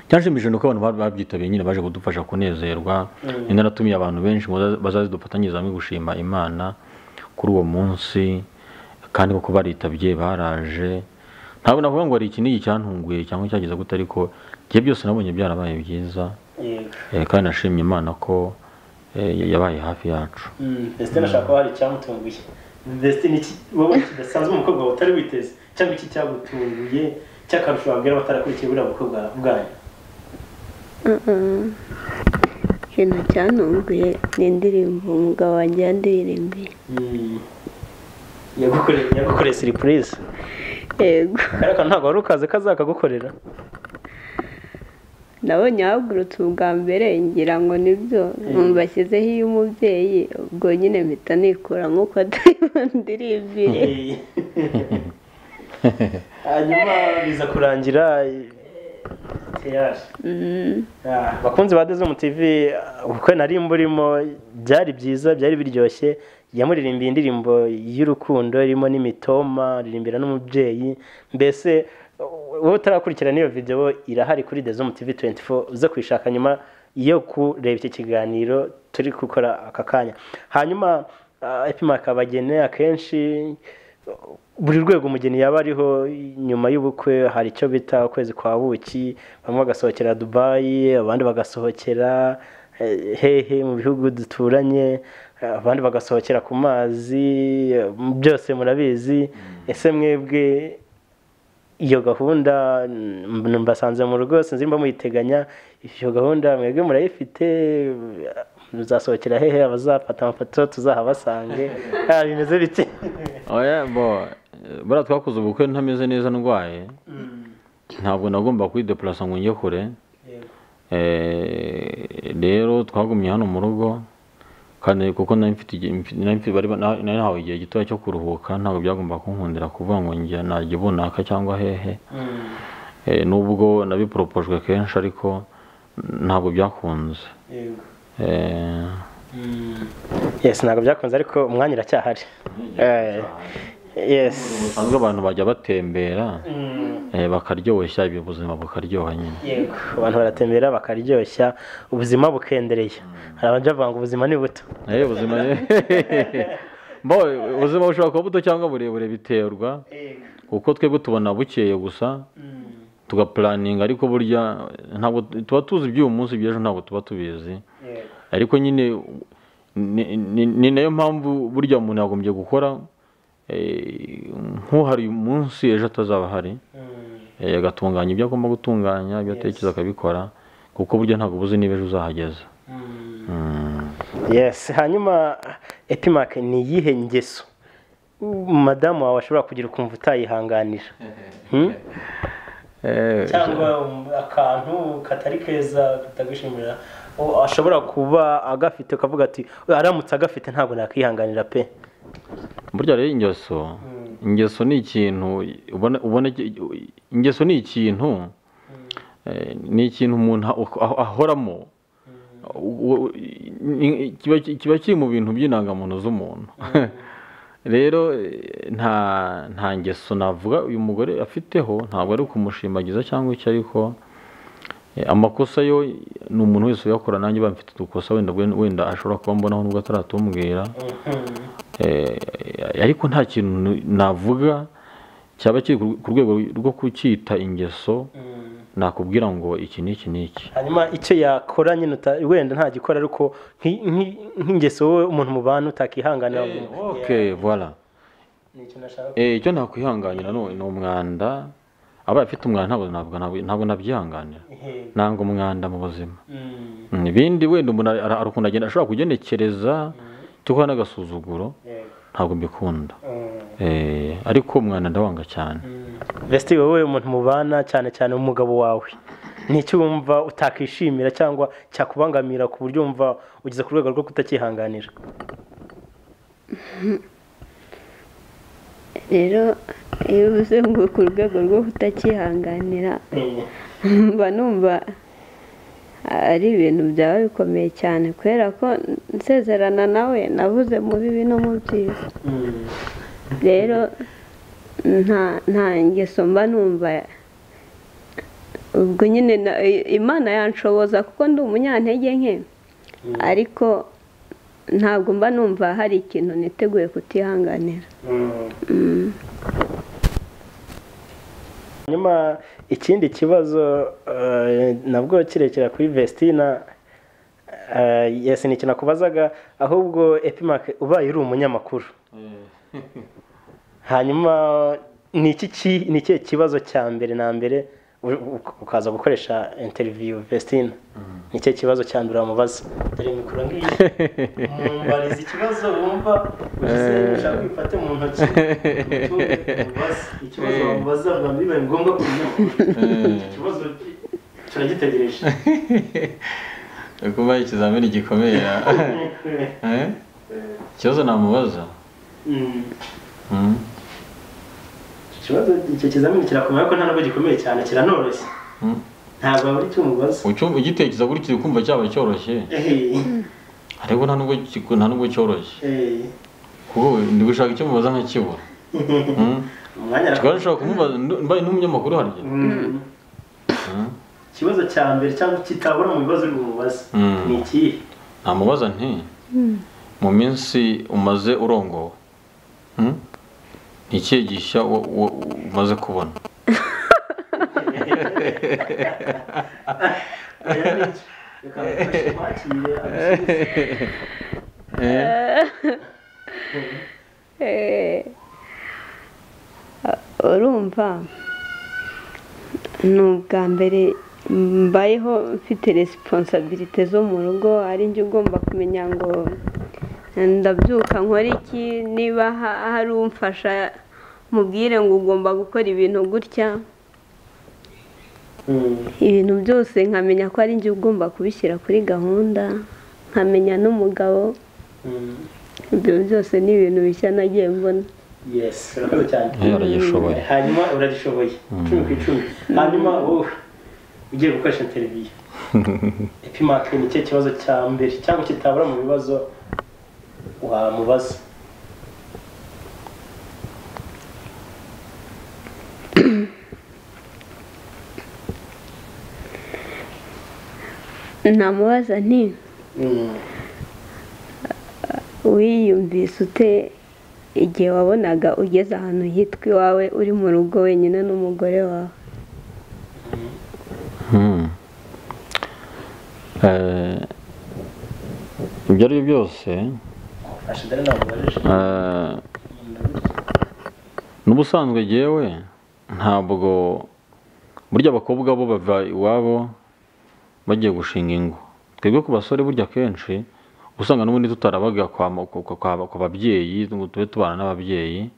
Cyanshimishije nuko abantu babyitabiriye nyine, baje kudufasha kunezerwa. Ni naratumiye abantu benshi ngo bazaze dufatanyirize hamwe gushima Imana kuri uwo munsi, kandi koko baritabye, baraje. Ntabwo navuga ngo hari iki n'iki cyantunguye cyangwa cyageze gute, ariko njye byose nabonye byarabaye byiza. Kandi nashimye Imana ko yabaye hafi yacu. Vestine ashaka ko hari icyamutunguye. Vestine, iki wowe kidasanzwe umukobwa wawe utari witeze, cyangwa iki cyagutunguye cy'akarusho wabwira abatarakurikiye buriya bukwe bwanyu? Ikintu cyantunguye ni indirimbo umugabo wanjye yandirimbiye. Yagukoreye surprise. Yego. Ariko ntabwo wari ukaze ko azakagukorera. Nabonye ahagurutse ubwa mbere ngira ngo nibyo, numva ashyizeho iy'umubyeyi, ubwo nyine mpita nikura nk'uko ndirimbire. Hanyuma biza kurangira bakunzi ba Dezomu TV, ubukwe nari mburimo byari byiza, byari biryoshye. Yamuririmbiye indirimbo y'urukundo irimo n'imitoma, aririmbira n'umubyeyi. Mbese wowe utarakurikirana iyo video irahari kuri Dezomu TV 24, uze kuyishaka nyuma yo kureba iki kiganiro turi gukora aka kanya. Hanyuma Epimaque, abageni akenshi buri rwego umugeni yaba ariho nyuma y'ubukwe hari icyo bita ukwezi kwa buki, bamwe bagasohokera Dubai, abandi bagasohokera hehe mu bihugu duturanye, abandi bagasohokera ku mazi, byose murabizi. Ese mwebwe iyo gahunda mbasanze mu rugo, sinzi mba muyiteganya, iyo gahunda mwebwe murayifite? Muzasohokera hehe? Abazafata amafoto tuzahabasange, bimeze bite? Oya bo, buriya twakoze ubukwe ntameze neza, ndwaye, ntabwo nagomba kwideplasa ngo njye kure. Rero twagumye hano mu rugo, kandi kuko nari mfite nari nahawe igihe gitoya cyo kuruhuka, ntabwo byagomba kunkundira kuvuga ngo njye najya ubunaka cyangwa hehe. Nubwo nabiporopojwe kenshi, ariko ntabwo byakunze. Yes, ntabwo byakunze, ariko umwanya uracyahari. Yes. Usanga abantu bajya batembera bakaryoshya ubuzima bukaryoha nyine. Yego, abantu baratembera bakaryoshya ubuzima bukendereye. Hari abajya bavuga ngo ubuzima ni buto. Ubuzima ubuzima bushobora kuba buto cyangwa burebure biterwa, kuko twebwe tubona bukeye gusa tugapulaninga, ariko burya ntabwo tuba tuzi iby'uyu munsi, iby'ejo ntabwo tuba tubizi. Ariko nyine ni nayo mpamvu burya umuntu yagombye gukora nk'uhari uyu munsi ejo atazaba ahari, agatunganya ibyo agomba gutunganya, ibyo atekereza akabikora, kuko burya ntabwo ubuzi niba ejo uzahageza. Yes. Hanyuma Epimaque, ni iyihe ngeso madamu wawe ashobora kugira ukumva utayihanganira? Cyangwa akantu katari keza katagushimira ashobora kuba agafite ukavuga ati aramutse agafite ntabwo nakwihanganira pe? Burya rero ingeso ni ikintu ubona, ingeso ni ikintu umuntu ahoramo, kiba kiri mu bintu by'indangamuntu z'umuntu. Rero nta ngeso navuga uyu mugore afiteho, ntabwo ari ukumushimagiza cyangwa icyo, ariko amakosa yo ni umuntu wese uyakora. Nanjye bamfite udukosa wenda ashobora kuba mbonaho nubwo ataratumbwira, ariko nta kintu navuga cyaba kiri ku rwego rwo kucyita ingeso nakubwira ngo iki n'iki n'iki. Hanyuma icyo yakora nyine wenda ntagikora, ariko nk'ingeso wowe umuntu mubana utakihanganira. Okay, voilà. Icyo nakwihanganira ni umwanda. Abaye afite umwanda ntabwo nabyihanganira, nanga umwanda mu buzima. Ibindi wenda umuntu arakunda agenda ashobora kugenekereza cyangwa n'agasuzuguro, ntabwo mbikunda. Ariko umwanda ndawanga cyane. Vesti, wowe umuntu mubana cyane cyane umugabo wawe, ni icyo wumva utakishimira cyangwa cyakubangamira ku buryo wumva ugeze ku rwego rwo kutakihanganira? Rero iyo uvuze ngo ku rwego rwo kutakihanganira, mba numva ari ibintu byaba bikomeye cyane, kubera ko nsezerana nawe navuze mu bibi no mu byiza. Rero nta ngeso mba numva, ubwo nyine Imana yanshoboza kuko ndi umunyantege nke, ariko ntabwo mba numva hari ikintu niteguye kutihanganira. Nyuma ikindi kibazo nabwo kirekera kuri Vestina, yes, ni ikintu nakubazaga ahubwo Epimaque, ubaye uri umunyamakuru, hanyuma ni ikihe kibazo cya mbere na mbere ukaza gukoresha interview Vestina, ni ikihe kibazo cya mbere wamubaza? Dore mikoro ngiyi, mumbariza ikibazo wumva ugize ushaka kwifate mu ntoki, ikibazo wamubaza bwa mbere bibaye ngombwa ku munyamakuru, iki kibazo turagitegereje. Kuba ikizamini gikomeye. Ikibazo namubaza ikibazo icyo kizamini kirakomeye, ariko nta nubwo gikomeye cyane, kiranoroshye, ntabwo wabura icyo umubaza. Ugitekereza gutyo ukumva cyaba cyoroshye, ariko nta nubwo cyoroshye, kuko ndi gushaka icyo mubaza nkakibura. Ushobora kumubaza mbaye n'umunyamakuru harya ikibazo cya mbere cyangwa kitabura mu bibazo uri bumubaze ni ikihe? Namubaza nti mu minsi umaze urongowe ni ikihe gishya umaze kubona? Urumva ni ubwa mbere mbayeho mfite resiponsabirite zo mu rugo, ari njye ugomba kumenya ngo ndabyuka nkora iki, niba hari umfasha mubwire ngo ugomba gukora ibintu gutya, ibintu byose nkamenya ko ari njye ugomba kubishyira kuri gahunda, nkamenya n'umugabo. Ibyo byose ni ibintu bishya nagiye mbona. Yes, urakoze cyane. Uragishoboye. Hanyuma uragishoboye 10 ku 10. Hanyuma wowe ugiye gukoresha interview, Epimaque, ni cyo kibazo cya mbere cyangwa kitabura mu bibazo wamubaza? Namubaza nti wiyumvise ute igihe wabonaga ugeze ahantu hitwa iwawe uri mu rugo wenyine n'umugore wawe? Ibyo ari byo byose n'ubusanzwe jyewe ntabwo burya abakobwa bo bava iwabo bagiye gushinga ingo. Twebwe ku basore burya kenshi usanga n'ubundi tutarabaga kwa babyeyi ngo tube tubana n'ababyeyi.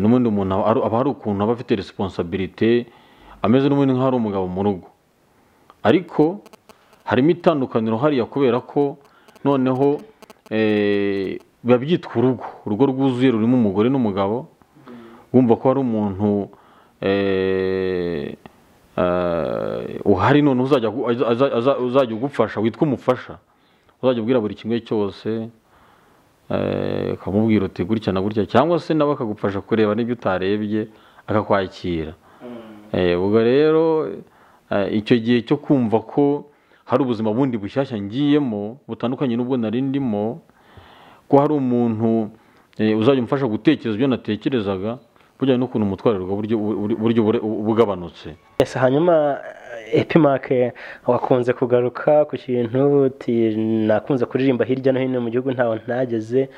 N'ubundi umuntu aba hari ukuntu aba afite responsabilité ameze n'ubundi nk'aho ari umugabo mu rugo. Ariko harimo itandukaniro hariya kubera ko noneho biba byitwa urugo, urugo rwuzuye rurimo umugore n'umugabo, wumva ko hari umuntu uhari none uzajya ugufasha witwa umufasha, uzajya ubwira buri kimwe cyose, ukamubwira uti gutya na gutya, cyangwa se nawe akagufasha kureba n'ibyo utarebye akakwakira. Ubwo rero icyo gihe cyo kumva ko hari ubuzima bundi bushyashya ngiyemo butandukanye n'ubwo nari ndimo, ko hari umuntu uzajya umfasha gutekereza ibyo natekerezaga, burya n'ukuntu umutwarirwa buryo bugabanutse. Hanyuma Epimaque wakunze kugaruka ku kintu uti nakunze kuririmba hirya no hino mu gihugu ntaho ntageze,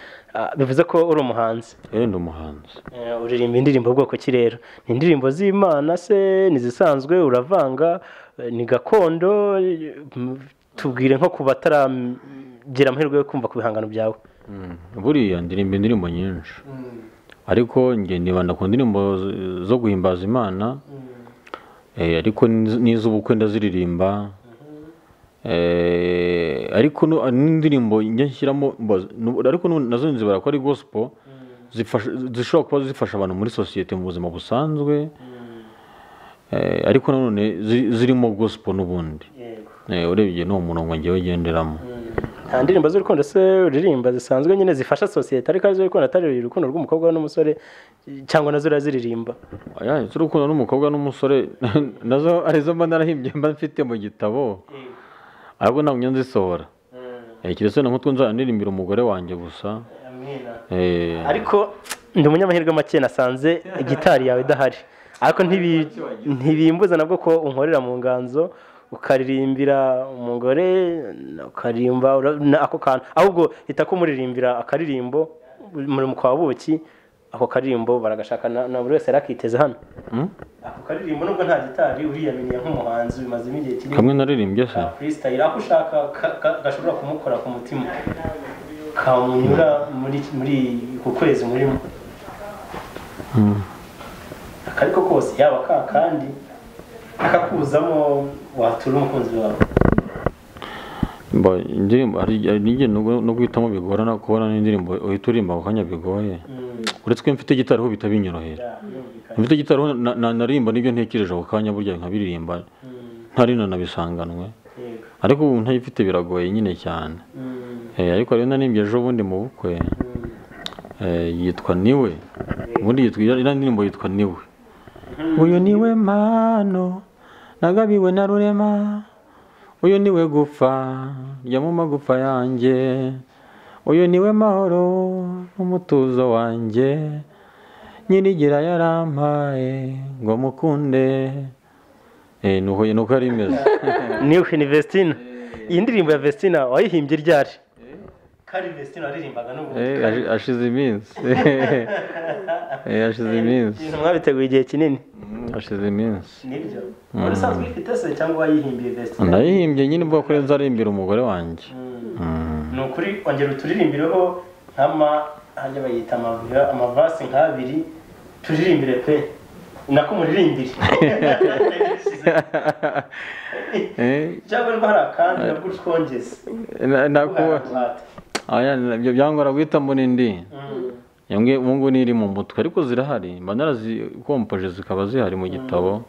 bivuze ko uri umuhanzi? Ndi umuhanzi. Uririmba indirimbo bwoko ki rero? Ni indirimbo z'Imana se, ni zisanzwe, uravanga, ni gakondo? Tubwire nko ku bataragira amahirwe yo kumva ku bihangano byawe. Buriya ndirimba indirimbo nyinshi, ariko njye nibanda ku ndirimbo zo guhimbaza Imana, ariko n'iz'ubukwe ndaziririmba, ariko n'indirimbo njya nshyiramo, ariko nazo nzibara ko ari gospel, zishobora kuba zifasha abantu muri sosiyete mu buzima busanzwe, ariko nanone zirimo gospel n'ubundi. Urebye n'uwo murongo ngewe ngenderamo. Nta ndirimbo z'urukundo se uririmba zisanzwe nyine zifasha sosiyete, ariko ari z'urukundo atari urukundo rw'umukobwa n'umusore, cyangwa nazo uraziririmba? Oya, iz'urukundo n'umukobwa n'umusore nazo arizo mba narahimbye mba mfite mu gitabo, ariko ntabwo njya nzisohora. Keretse nk'utwo nzanaririmbira umugore wanjye gusa. Ariko ndi umunyamahirwe make nasanze gitari yawe idahari, ariko ntibimbuza nabwo ko unkorera mu nganzo ukaririmbira umugore, ukaririmba ako kantu, ahubwo hita ko muririmbira akaririmbo muri kwa buki, ako karirimbo baragashaka na buri wese arakiteze hano. Ako karirimbo nubwo nta gitari uriyaminiye nk'umuhanzi bimazemo igihe kinini. Kamwe naririmbye se freestyle ako ushaka gashobora kumukora ku mutima kamunyura muri ku kwezi murimo. Akariko kose yaba ka kandi akakuzamo watura umukunzi wawe. Indirimbo hari nige no guhitamo bigorana, kubona n'indirimbo uhita uririmba ako kanya bigoye. Uretse ko mfite gitari ho bitabinyorohera. Mfite gitari ho naririmba n'ibyo ntekereje ako kanya burya nkabiririmba ntari nanabisanganwe. Ariko ubu ntayifite biragoye nyine cyane. Ariko rero narimbye ejo bundi mu bukwe, yitwa Niwe. Ubundi yitwa iriya ndirimbo yitwa Niwe. Uyu niwe mpano nagabiwe na Rurema, uyu niwe gufa rya mu magufa yanjye, uyu niwe mahoro n'umutuzo wanjye, nyirigira yarampaye ngo mukunde. Nuko yari imeze. Niwe ni Vestine. Iyi ndirimbo ya Vestine wayihimbye ryari? Kari Vestine aririmbaga n'ubu. Ashize iminsi. Ashize iminsi. Mwabiteguye igihe kinini. Ashize iminsi. Nibyo. Wari usanzwe uyifite se cyangwa wayihimbiye Vestine? Nayihimbye nyine ubwo kuri nzarimbira umugore wanjye. Ni ukuri ongera uturirimbiraho nk'ama hajya bayita amavasi nk'abiri, turirimbire pe. Nako muririmbire. Cyangwa niba hari akandi nabwo utwongeze. Nako aya byangora guhitamo n'indi. Yambwiye ubu niri mu mutwe, ariko zirahari, mba narazikompoje zikaba zihari mu gitabo,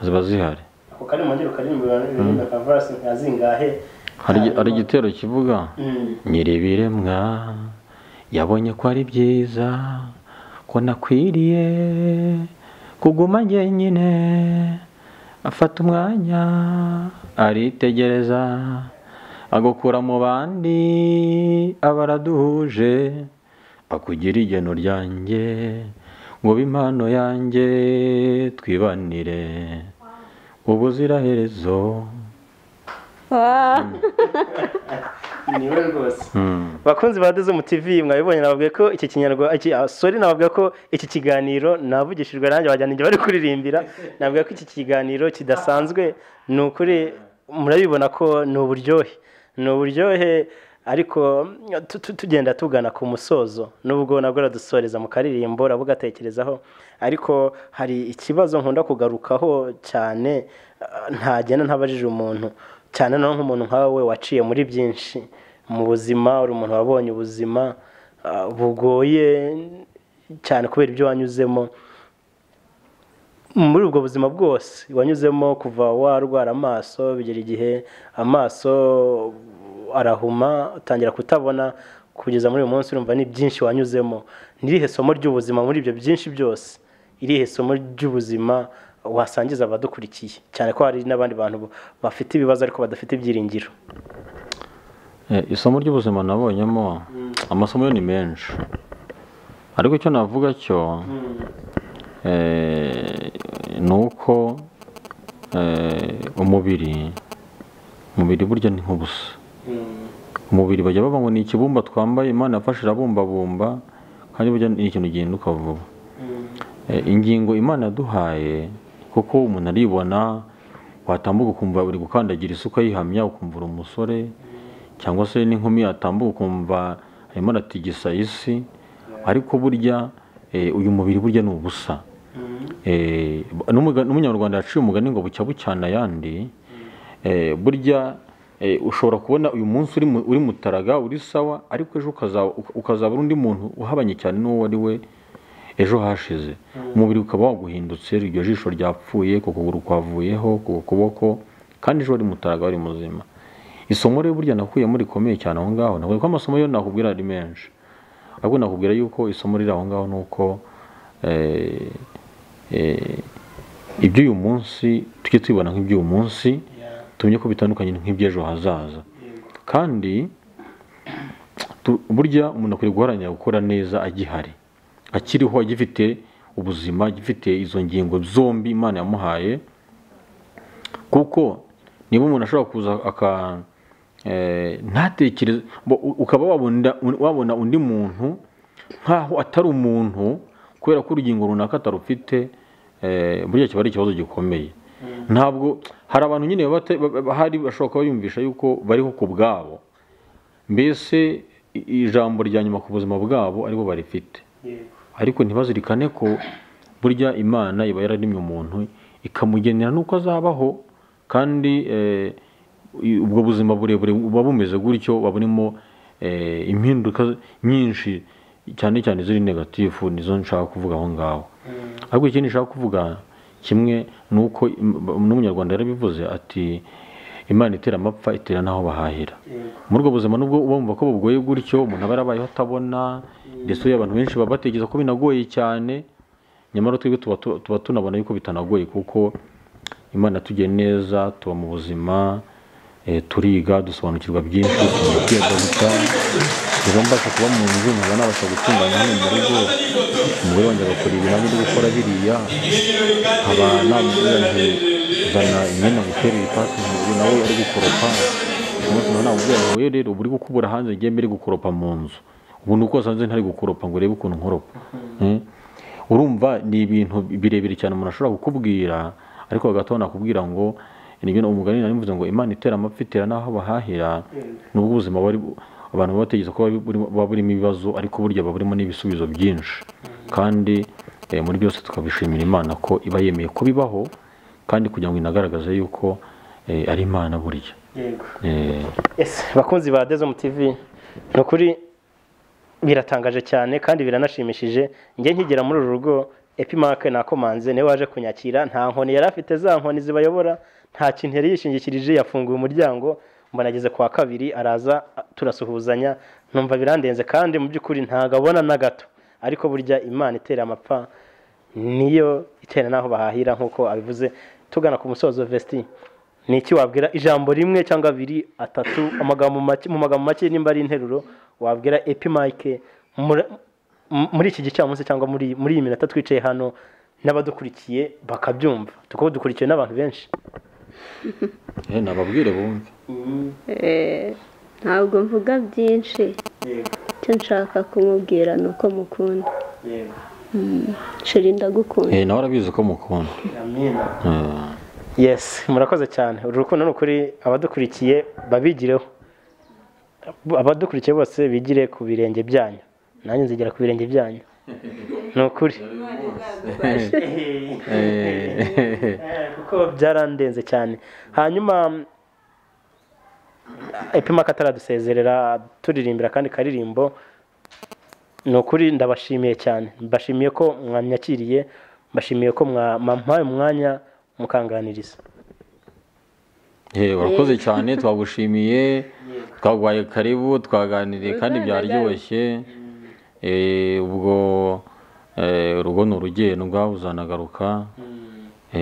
ziba zihari. Ako kari mu ngero karirimbira nka verse nka zingahe? Hari igitero kivuga nyiribiremwa yabonye ko ari byiza ko nakwiriye kuguma njyenyine, Afata umwanya aritegereza, agukura mu bandi abaraduhuje, akugira igeno ryanjye ngo impano yanjye twibanire ubuziraherezo. Niwe rwose. Bakunzi ba Dezumu TV, mwabibonye, nababwiye ko iki kinyarwanda, sorry, nababwiye ko iki kiganiro navugishijwe nanjye wajyana igihe bari kuririmbira, nababwiye ko iki kiganiro kidasanzwe. Ni ukuri murabibona ko ni uburyohe, ni uburyohe. Ariko tugenda tugana ku musozo, nubwo nabwo radusoreza mu karirimbo rabugatekerezaho, ariko hari ikibazo nkunda kugarukaho cyane, ntagenda ntabajije umuntu cyane, no nk'umuntu nkawe waciye muri byinshi mu buzima, uri umuntu wabonye ubuzima bugoye cyane kubera ibyo wanyuzemo. Muri ubwo buzima bwose wanyuzemo, kuva warwara amaso bigera igihe amaso arahuma utangira kutabona, kugeza muri uyu munsi, urumva ni byinshi wanyuzemo. Ni irihe somo ry'ubuzima muri ibyo byinshi byose, irihe somo ry'ubuzima wasangiza abadukurikiye, cyane ko hari n'abandi bantu bafite ibibazo ariko badafite ibyiringiro? Isomo ry'ubuzima nabonyemo, amasomo yo ni menshi, ariko icyo navuga cyo ni uko umubiri burya ni nk'ubusa. Umubiri bajya bavuga ngo ni ikibumba twambaye, Imana yafashe irabumbabumba, kandi burya ni ikintu gihinduka vuba. Ingingo Imana yaduhaye, kuko umuntu aribona, watambuka ukumva uri gukandagira isuka yihamya, ukumva uri umusore, cyangwa se n'inkumi yatambuka ukumva arimo aratigisa isi, ariko burya uyu mubiri burya ni ubusa. N'umunyarwanda yaciye umugani ngo bucya bucyana ayandi. Burya ushobora kubona uyu munsi uri mutaraga uri sawa, ariko ejo ukazaba undi muntu uhabanye cyane n'uwo ari we ejo hashize. Umubiri ukaba waguhindutse, iryo jisho ryapfuye, ku kuguru kwavuyeho, ku kuboko, kandi ejo wari mutaraga wari muzima. Isomo rero burya nakuyemo rikomeye cyane aho ngaho, ntabwo ko amasomo yo nakubwira ari menshi, ahubwo nakubwira yuko isomo riri aho ngaho ni uko iby'uyu munsi tujye tubibona nk'iby'uyu munsi, tumenye ko bitandukanye nk'iby'ejo hazaza. Kandi burya umuntu akwiye guharanira gukora neza agihari, akiriho, agifite ubuzima, agifite izo ngingo zombi Imana yamuhaye. Kuko niba umuntu ashobora kuza aka ntatekereze, ukaba wabona undi muntu nkaho atari umuntu kubera ko urugingo runaka atarufite, burya kiba ari ikibazo gikomeye. Ntabwo hari abantu nyine bahari bashobora kuba biyumvisha yuko bariho ku bwabo, mbese ijambo rya nyuma ku buzima bwabo aribo barifite, ariko ntibazirikane ko burya Imana iba yararemye umuntu ikamugenera nuko azabaho, kandi ubwo buzima burebure buba bumeze gutyo, burimo impinduka nyinshi cyane cyane ziri negatifu, nizo nshaka kuvuga aho ngaho. Ariko ikindi nshaka kuvuga kimwe ni uko n'umunyarwanda yarabivuze ati Imana itera amapfa itera n'aho bahahira. Muri ubwo buzima nubwo bumva ko bugoye gutyo, umuntu aba yarabayeho atabona, ndetse abantu benshi baba batekereza ko binagoye cyane, nyamara twebwe tuba tunabona yuko bitanagoye, kuko Imana tugiye neza, tuba mu buzima, turiga, dusobanukirwa byinshi, tukiga. Rero mbasha kuba mu nzu, nkaba nabasha gutunganya hano mu rugo, umugore wanjye agakora ibi nanjye ndi gukora biriya, nkaba namubwira nti zana imyenda ngutere ipasi, nawe ari gukoropa. Umunsi nawe namubwira ngo wowe rero uba uri gukubura hanze, njye mbere gukoropa mu nzu, ubu ni uko wasanze ntari gukoropa ngo urebe ukuntu nkoropa. Urumva ni ibintu birebire cyane umuntu ashobora kukubwira, ariko hagati aho nakubwira ngo nibyo umugani nari mvuze ngo Imana itera amapfa itera n'aho bahahira. Nubwo ubuzima bari abantu batekereza ko buba burimo ibibazo, ariko burya buba burimo n'ibisubizo byinshi, kandi muri byose tukabishimira Imana ko iba yemeye ko bibaho, kandi kugira ngo inagaragaze yuko ari Imana burya. Bakunzi ba Dezumu TV, ni ukuri biratangaje cyane kandi biranashimishije. Njye nkigera muri uru rugo, Epimake nakomanze niwe waje kunyakira, nta nkoni yari afite, za nkoni zibayobora, nta kintu yari yishingikirije, yafunguye umuryango mbona ageze kwa kabiri araza turasuhuzanya, numva birandenze kandi mu by'ukuri ntago abona na gato. Ariko burya Imana itera amapfa niyo itera naho bahahira nkuko abivuze. Tugana ku musozo, Vesti, ni iki wabwira, ijambo rimwe cyangwa abiri, atatu, amagambo make, mu magambo make, nimba ari interuro wabwira Epi Mike muri iki gicamunsi cyangwa muri iyi minota twicaye hano n'abadukurikiye bakabyumva, kuko dukurikiwe n'abantu benshi? Nababwire bumve. Ntabwo mvuga byinshi, icyo nshaka kumubwira ni uko mukunda. Chéri, ndagukunda. Nawe arabizi ko mukunda. Yes, murakoze cyane. Uru rukundo ni ukuri, abadukurikiye babigireho, abadukurikiye bose bigire ku birenge byanyu, nanjye nzigera ku birenge byanyu, ni ukuri, kuko byarandenze cyane. Hanyuma Epi Mike ataradusezerera turirimbira kandi karirimbo, ni ukuri ndabashimiye cyane, mbashimiye ko mwanyakiriye, mbashimiye ko mwampaye umwanya mukanganiriza. Urakoze cyane, twagushimiye, twaguhaye karibu, twaganiriye kandi byaryoshye. Ubwo urugo ni urugendwa, uzanagaruka,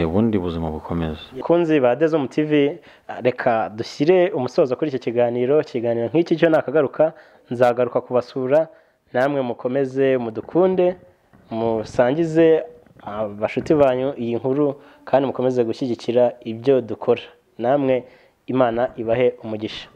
ubundi buzima bukomeza. Kunzi ba Dezom TV, reka dushyire umusozo kuri iki kiganiro. Ikiganiro nk'iki cyo nakagaruka, nzagaruka kubasura, namwe mukomeze mudukunde, musangize abashuti banyu iyi nkuru, kandi mukomeze gushyigikira ibyo dukora. Namwe Imana ibahe umugisha.